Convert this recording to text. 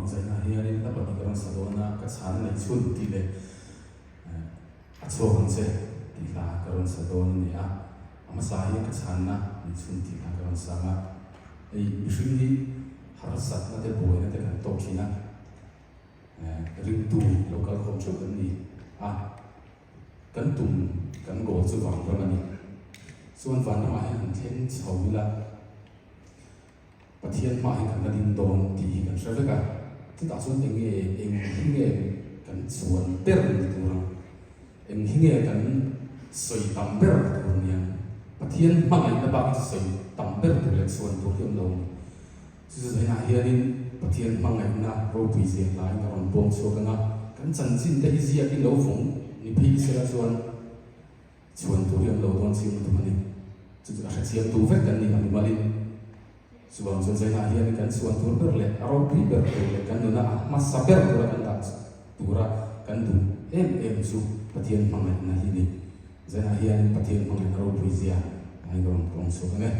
Zainah hianin hla pahnih ka rawn sa dawn a, ka chhan a neih chhun tih leh a chhuak ang che tih hla ka rawn sa dawn a ni a. A hmasa hian ka chhanna neih chhun tih hla ka rawn sa ang a. Hei mihring hi harsatna te buaina te kan tawk thin a, ringtu lo kal khawm theuh kan ni a. Kan tum kan goal chu vanram a ni. Chuan vanramah hian han thleng chho ila Pathian hmaah hian kan la ding dawn tih hi kan hre vek a. Chutah chuan eng nge eng hi nge kan chuan ber ni tur ang? Eng hi nge kan sawi tam ber tur nia? Pathian hmangaihna bak hi chu sawi tam ber tur leh chuan tur hi awm lo a ni. Chu chu zainah hianin Pathian hmangaihna ropui ziah laiin a rawn pawng chhuak ang a, kan chanchin te hi ziakin lo vawng ni phei sela chuan chhuan tur hi an lo dawn chiang lutuk a ni. Chu chu a hrechiang tu vek kan ni a mimalin. Chuvang chuan zainah hianin kan chhuan tur ber leh a ropui ber tur leh kan nuna a hmasa ber tura kan dah tura kan duh em em chu Pathian hmangaihna hi a ni. Zainah hianin Pathian hmangaihna ropui zia a rawn pawng chhuak ang e.